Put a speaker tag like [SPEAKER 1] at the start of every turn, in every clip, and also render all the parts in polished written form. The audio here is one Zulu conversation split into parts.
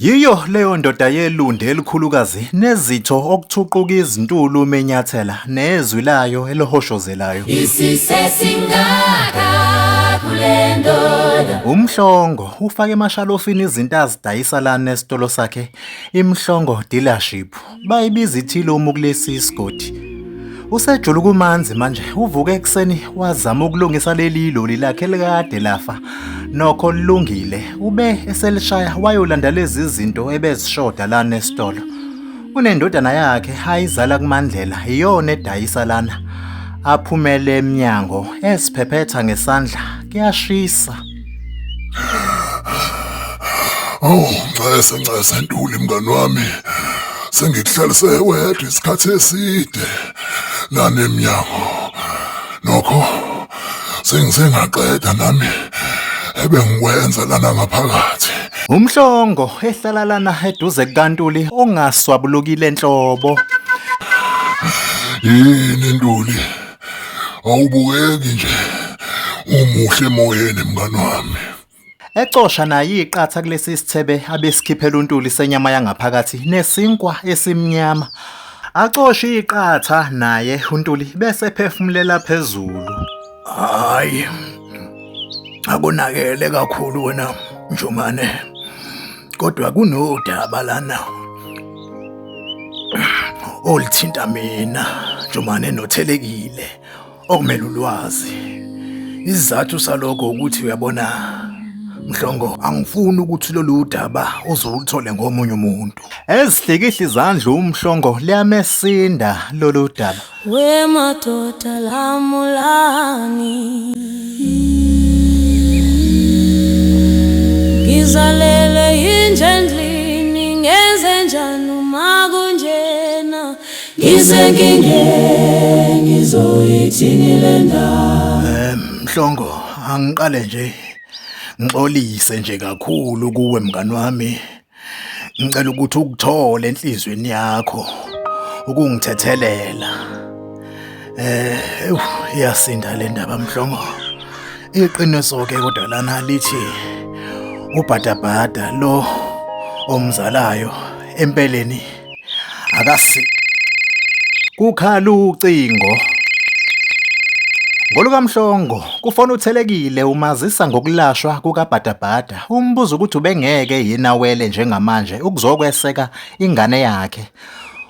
[SPEAKER 1] Yiyo leyo ndoda yelunde elikhulukazi nezitho okuthuquka izintulu uma enyathela nezwi layo elihoshozelayo.
[SPEAKER 2] Isisesingaka kule ndoda.
[SPEAKER 1] Umhlongo ufake emashalofini izinto azidayisa lana esitolo sakhe iMhlongo Dealership. Bayibiza ithilomu kulesi sigodi. Usejula kumanzi manje uvuke ekuseni wazama ukulungisa leli loli lakhe elikade lafa. Nokho lilungile ube eselishaya wayolanda lezi zinto ebezishoda lana esitolo. Unendodana yakhe ayizala kuMandlela iyona edayisa lana. Aphumele emnyango esiphephetha ngesandla kuyashisa.
[SPEAKER 3] Awu, ncese ncese Ntuli mngani wami. Sengikuhlalise wedwa isikhathi eside lana emnyango. Nokho sengize ngaqeda nami ebengikwenza lana ngaphakathi.
[SPEAKER 1] Umhlongo ehlala lana eduze kukaNtuli ongaswabulukile enhlobo.
[SPEAKER 3] Yini Ntuli? Awubukeki nje umuhle emoyeni mngani wami.
[SPEAKER 1] Ecosha naye iqatha kulesi sithebe abesikhiphela uNtuli senyama yangaphakathi nesinkwa esimnyama. Acoshe iqatha naye uNtuli bese phefumulela phezulu.
[SPEAKER 4] Hayi. Akonakele kakhulu wena Njomane. Kodwa kunodaba lana. Olithinta mina Njomane nothelekile okumele ulwazi. Isizathu salokho ukuthi uyabona Mhlongo angifuni ukuthi lolu daba uzuluthole ngomunye umuntu.
[SPEAKER 1] Ezihlikihla izandla uMhlongo liyamesinda lolu daba.
[SPEAKER 2] We madoda lamulani. Ngizalele inja endlini ngenze njani uma kunjena ngize ngingene ngizoyithini le ndaba.
[SPEAKER 4] Mhlongo angiqale nje ngixolise nje kakhulu kuwe mngani wami. Ngicela ukuthi ukuthole enhlizweni yakho ukungithethelela. Iyasinda le ndaba Mhlongo. Iqiniso ke kodwa lana lithi ubhadabhada lo omzalayo empeleni akasi
[SPEAKER 1] kukhala ucingo. NgolukaMhlongo kufona uthelekile umazisa ngokulashwa kukaBhadabhada umbuza ukuthi ubengeke yini awele njengamanje ukuzokweseka ingane yakhe.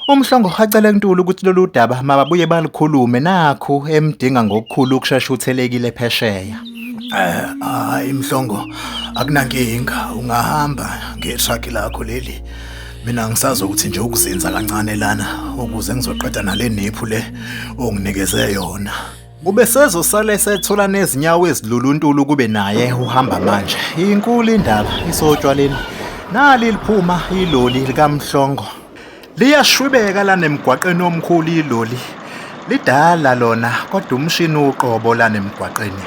[SPEAKER 1] UMhlongo acele kuNtuli ukuthi lolu daba mababuye balukhulume nakhu emdinga ngokukhulu ukushesha uthelekile phesheya.
[SPEAKER 4] Hayi Mhlongo akunankinga ungahamba ngetruck lakho leli. Mina ngisazokuthi nje ukuzinza kancane lana ukuze ngizoqeda nale niphu le onginikeze yona.
[SPEAKER 1] Ubesezosale esethola nezinyawo eziluluntulu kube naye uhamba manje. Inkulu indaba isotshwaleni. Nali liphuma iloli likaMhlongo. Liyashwibeka lana emgwaqeni omkhulu iloli. Lidala lona kodwa umshini uqobo lana emgwaqeni.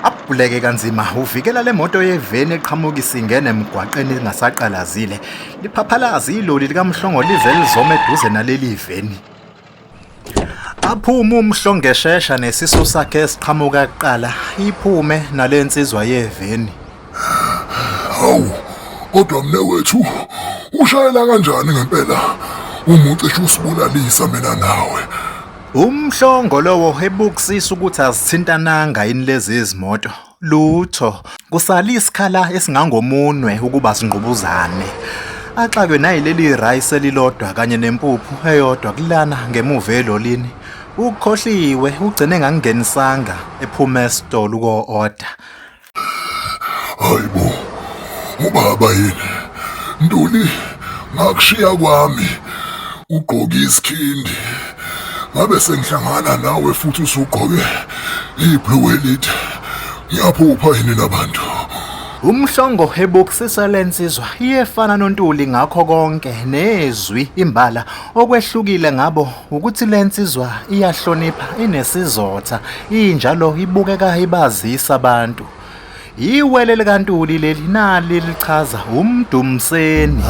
[SPEAKER 1] Abhuleke kanzima uvikela le moto yeveni eqhamuka isingena emgwaqeni ingasaqalazile. Liphaphalaza iloli likaMhlongo lize lizome eduze naleli veni. Aphume uMhlongeshesha nesisu sakhe esiqhamuka kuqala iphume nalensizwa yeveni.
[SPEAKER 3] Hawu, kodwa mnewethu ushayela kanjani ngempela uma ucishe usibulalisa mina nawe?
[SPEAKER 1] Umhlongo lowo ebukusisa ukuthi azithintananga yini lezi izimoto. Lutho, kusala isikhala esingangomunwe ukuba singqubuzane. Axakwe nayileli rice elilodwa kanye nempuphu eyodwa kulana ngemuva elolini. Ukhohliwe ugcine engangingenisanga ephuma esitolo uko-order.
[SPEAKER 3] Hayibo, ubaba yini? Ntuli, ngakushiya kwami ugqoke isikhindi. Ngabe sengihlangana nawe futhi usugqoke ibhulukwe elide. Ngiyaphupha yini nabantu?
[SPEAKER 1] Umhlongo ebukisisa lensizwa iyefana noNtuli ngakho konke nezwi imbala okwehlukile ngabo ukuthi lensizwa iyahlonipha inesizotha injalo ibukeka ibazisa abantu. Iwele likaNtuli leli nali lichaza umdumseni.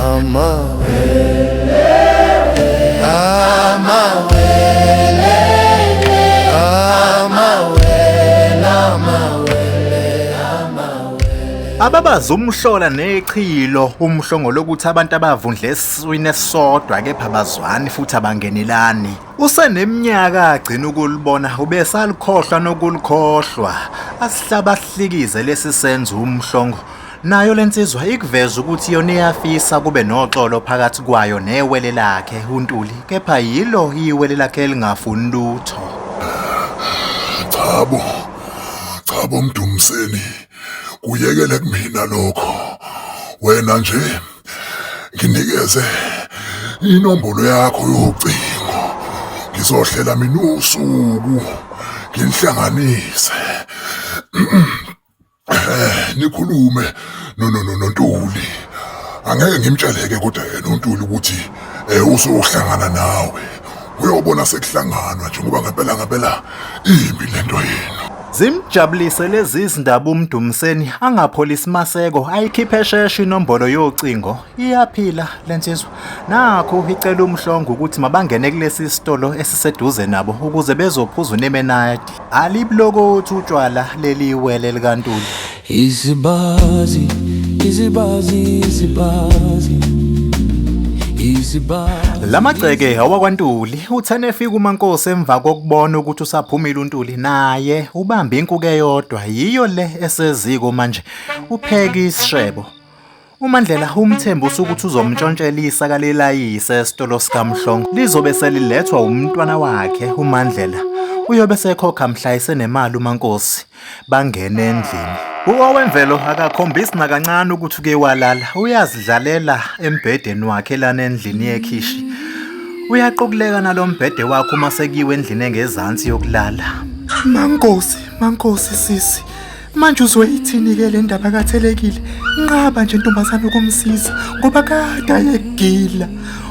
[SPEAKER 1] Ababazi umhlola nechilo umhlongo lokuthi abantu abavundle esiswini esisodwa kepha bazwani futhi abangenelani. Useneminyaka agcina ukulibona ubesalikhohlwa nokulikhohlwa. Asihlaba sihlikize lesi senzo umhlongo. Nayo lensizwa ikuveza ukuthi yona iyafisa kube noxolo phakathi kwayo newele lakhe uNtuli kepha yilo iwele lakhe elingafuni lutho.
[SPEAKER 3] Chabo, chabo Mdumiseni, kuyekele kumina lokho. Wena nje nginikeze inombolo yakho yocingo. Ngizohlela mina usuku nginihlanganise. Eh, nikhulume no no no noNtuli. Angeke ngimtsheleke kodwa yena uNtuli ukuthi eh uzohlangana nawe. Uyobona sekuhlanganwa nje ngoba ngempela ngempela imbi lento yenu.
[SPEAKER 1] Zimjabulise lezi zindaba uMdumiseni angapholisi maseko ayikhiphe sheshe inombolo yocingo. Iyaphila lensizwa. Nakhu icela umhlongo ukuthi mabangene kulesi sitolo esiseduze nabo ukuze bezophuza unemenadi. Alibulokothi utshwala leli wele likaNtuli.
[SPEAKER 2] Izibazi, izibazi, izibazi. Izibazi.
[SPEAKER 1] Lamagceke awakwaNtuli uthene efika uMaNkosi emva kokubona ukuthi usaphumile uNtuli naye ubambe inkuku eyodwa yiyo le eseziko manje upheka isishebo. UMandlela umthembisa ukuthi uzomntshontshela isaka lelayisi esitolo sikaMhlongo. Lizobe selilethwa umntwana wakhe uMandlela. Uyobe sekhokha mhla esenemali uMaNkosi. Bangene endlini. U-Owemvelo akakhombisi nakancane ukuthi uke walala. Uyazidlalela embhedeni wakhe lana endlini yekhishi. Uyaqukuleka nalo mbhede wakhe uma sekuyiwe endlini engezansi yokulala.
[SPEAKER 5] Mankosi, Mankosi sisi. Manje uzoyithini-ke le ndaba kathelekile? Nqaba nje ntombazane ukumsiza ngoba kade ayegila.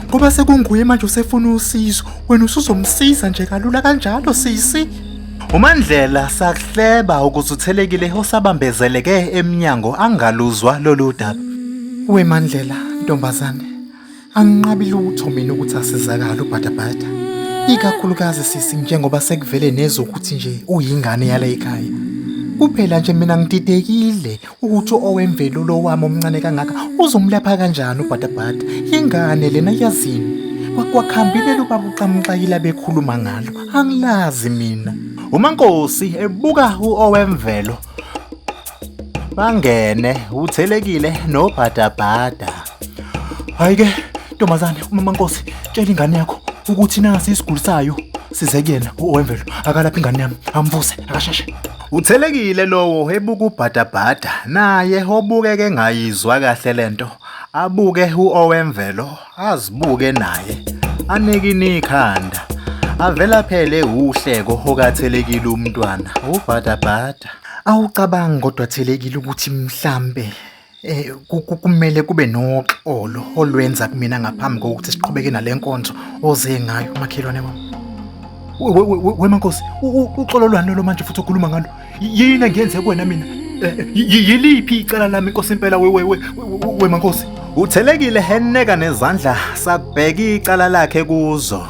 [SPEAKER 5] Ngoba sekunguye manje usefuna usizo, wena usuzomsiza nje kalula kanjalo sisi.
[SPEAKER 1] UMandlela sakuhleba ukuze uthelekile osabambezeleke emnyango angaluzwa lolu daba.
[SPEAKER 5] We Mandlela ntombazane, Anginqabi lutho mina ukuthi asizakale ubhadabhada. Ikakhulukazi sisi njengoba sekuvele nezokuthi nje uyingane yala ekhaya. Kuphela nje mina ngididekile ukuthi owemvelo lo wami omncane kangaka uzomlapha kanjani ubhadabhada. Ingane lena yazini. Kwakuhambile lo baba uxamuxakile abekhuluma ngalo. Angilazi mina.
[SPEAKER 1] UMaNkosi ebuka uOwemvelo Bangene uthelekile nobhadabhada.
[SPEAKER 5] Hayi ke ntombazane umama Nkosi tshela ingane yakho ukuthi nasi isiguli sayo size kuyena owemvelo akalapha ingane yami amvuse akasheshe.
[SPEAKER 1] Uthelekile lowo ebuka ubhadabhada naye obukeke engayizwa kahle lento abuke uOwemvelo azibuke naye anikine ikhanda avela phele uhleko okathelekile umntwana ubhadabhada.
[SPEAKER 5] Awucabangi kodwa Thelekile ukuthi mhlambe eh kumele kube noxolo olwenza kumina ngaphambi kokuthi siqhubeke nalenkonzo oze ngayo makhelwane wami. Wemankosi, uxolo lwani lo manje futhi okhuluma ngalo? Yini engiyenze kuwena mina? Eh, eh, yiliphi icala lami inkosi impela we we wemankosi?
[SPEAKER 1] Uthelekile heneka nezandla sakubheka icala lakhe kuzo.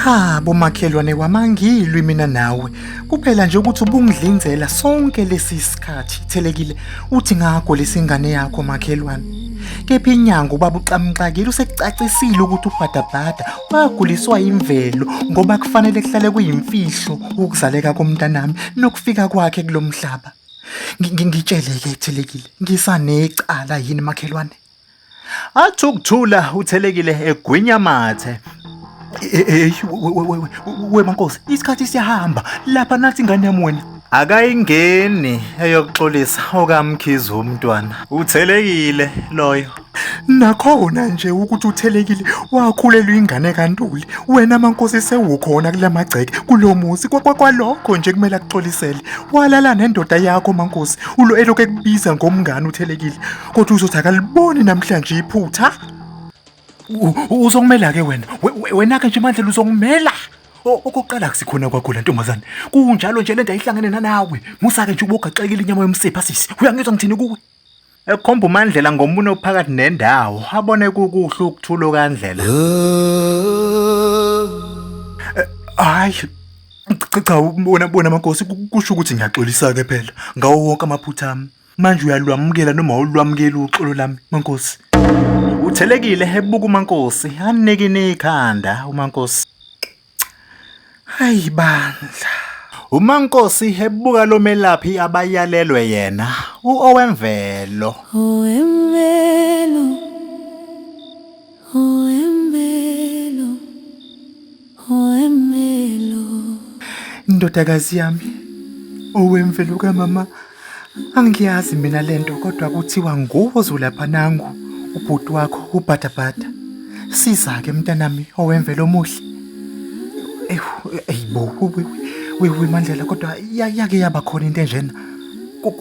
[SPEAKER 5] Cha bomakhelwane wami angilwi mina nawe. Kuphela nje ukuthi ubungidlinzela sonke lesi sikhathi thelekile uthi ngakho lesingane yakho makhelwane. Kepha inyanga ubaba uxamxakile usekucacisile ukuthi ubhadabhada waguliswa imvelo ngoba kufanele kuhlale kuyimfihlo ukuzaleka komntanami nokufika kwakhe kulomhlaba. Ngitsheleke thelekile ngisanecala yini makhelwane?
[SPEAKER 1] Athi ukuthula uthelekile egwinya amathe.
[SPEAKER 5] Hey we mankosi isikhathi siyahamba lapha nathi ingane yami wena.
[SPEAKER 1] Akayingeni eyokuxolisa okaMkhize umntwana. Uthelekile loyo.
[SPEAKER 5] Nakhona nje ukuthi uthelekile wakhulelwa ingane kaNtuli. Wena mankosi sewukhona kulamagceke kulomuzi kwalokho nje kumele akuxolisele. Walala nendoda yakho mankosi ulo elokhu ekubiza ngomngane uthelekile. Kodwa uzothi akaliboni namhlanje iphutha. Uzongimela ke wena. Wena ke nje Mandlela uzongimela. Okokuqala kusikhona kwakho la ntombazane. Kunjalo nje lento ayihlangene nanawe. Musa ke nje ubogaxekile inyama yomsipha sisi. Uyangizwa ngithini kuwe?
[SPEAKER 1] Ekhomba uMandlela ngomunwe ophakathi nendawo, abone kukuhle ukuthulo kaNdlela.
[SPEAKER 5] Hayi cha cha bona bona mankosi kusho ukuthi ngiyaxolisa ke phela ngawo wonke amaphutha ami. Manje uyalwamukela noma awulwamukeli uxolo lami, Mankosi?
[SPEAKER 1] Uthelekile ebuka uMankosi, anikine ikhanda uMankosi.
[SPEAKER 5] Hayi bandla.
[SPEAKER 1] UMankosi ebuka lo melaphi abayalelwe yena, uOwemvelo.
[SPEAKER 6] Owemvelo, owemvelo, owemvelo.
[SPEAKER 5] Indodakazi yami, owemvelo kamama, angiyazi mina lento kodwa kuthiwa nguwe ozolapha nangu ubhuti wakho ubhadabhada. Siza-ke mntanami owemvelo omuhle. Ewu, eyibo, we we Mandlela kodwa yake yaba khona into enjena.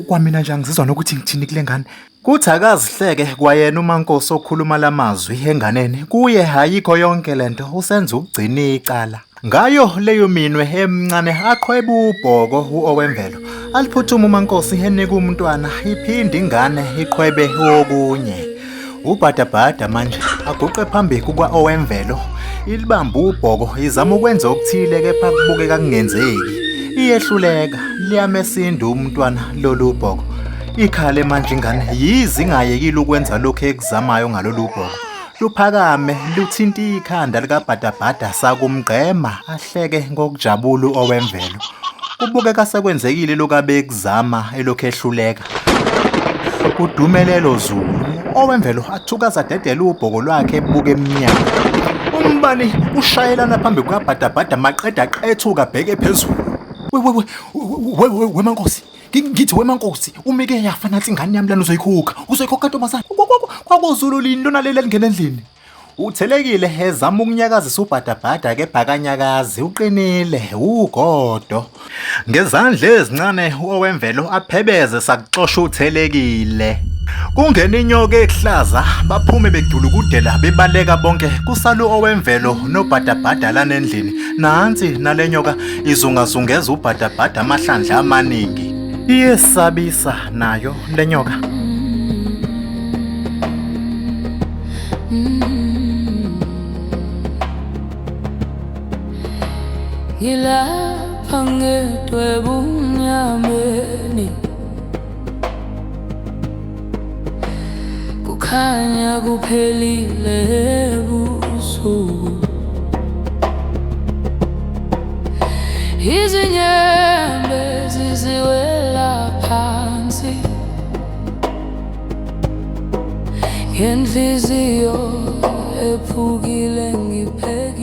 [SPEAKER 5] Kwamina nje angizizwa nokuthi ngithini kule ngane.
[SPEAKER 1] Kuthi akazihleke kwayena uMankosi okhuluma lamazwi enganeni kuye ayikho yonke lento usenza ukugcina icala. Ngayo leyo minwe emncane aqhweba ubhoko uOwemvelo. Aliphuthuma uMankosi enika umntwana iphinde ingane iqhwebe okunye. Ubhadabhada manje aguqe phambi kuka-Owemvelo ilibamba ubhoko izama ukwenza okuthile kepha kubukeka kungenzeki. Iyehluleka liyamesinda umntwana lolu bhoko. Ikhale manje ingane yize ingayekile ukwenza lokhu ekuzamayo ngalolu bhoko. Luphakame luthinta ikhanda likabhadabhada sakumgqema ahleke ngokujabula owemvelo. Kubukeka sekwenzekile lokhu abekuzama elokhu ehluleka. Kudume lelo zulu owemvelo athuka azadedela ubhoko lwakhe ebuka emnyango. Umbani ushayelana phambi kukabhadabhada maqeda aqethuka abheke phezulu.
[SPEAKER 4] We we we we we mankosi ngithi we mankosi umike yafa nathi ingane yami lana uzoyikhokha uzoyikhokha ntombazane kwakuzulu lini lona leli elingena endlini.
[SPEAKER 1] Uthelekile ezama ukunyakazisa ubhadabhada kepha akanyakazi uqinile ugodo. Ngezandla ezincane owemvelo aphebeze sakuxosha uthelekile. Kungena inyoka ekuhlaza baphume bedulukudela bebaleka bonke kusala owemvelo nobhadabhada lana endlini. Nansi nale nyoka izungazungeza ubhadabhada amahlandla amaningi. Iyesabisa nayo le nyoka.
[SPEAKER 2] Ngilapha ngedwa ebumnyameni kukhanya kuphelile ebusuku izinyembezi ziwela phansi ngenhliziyo ephukile ngiphe.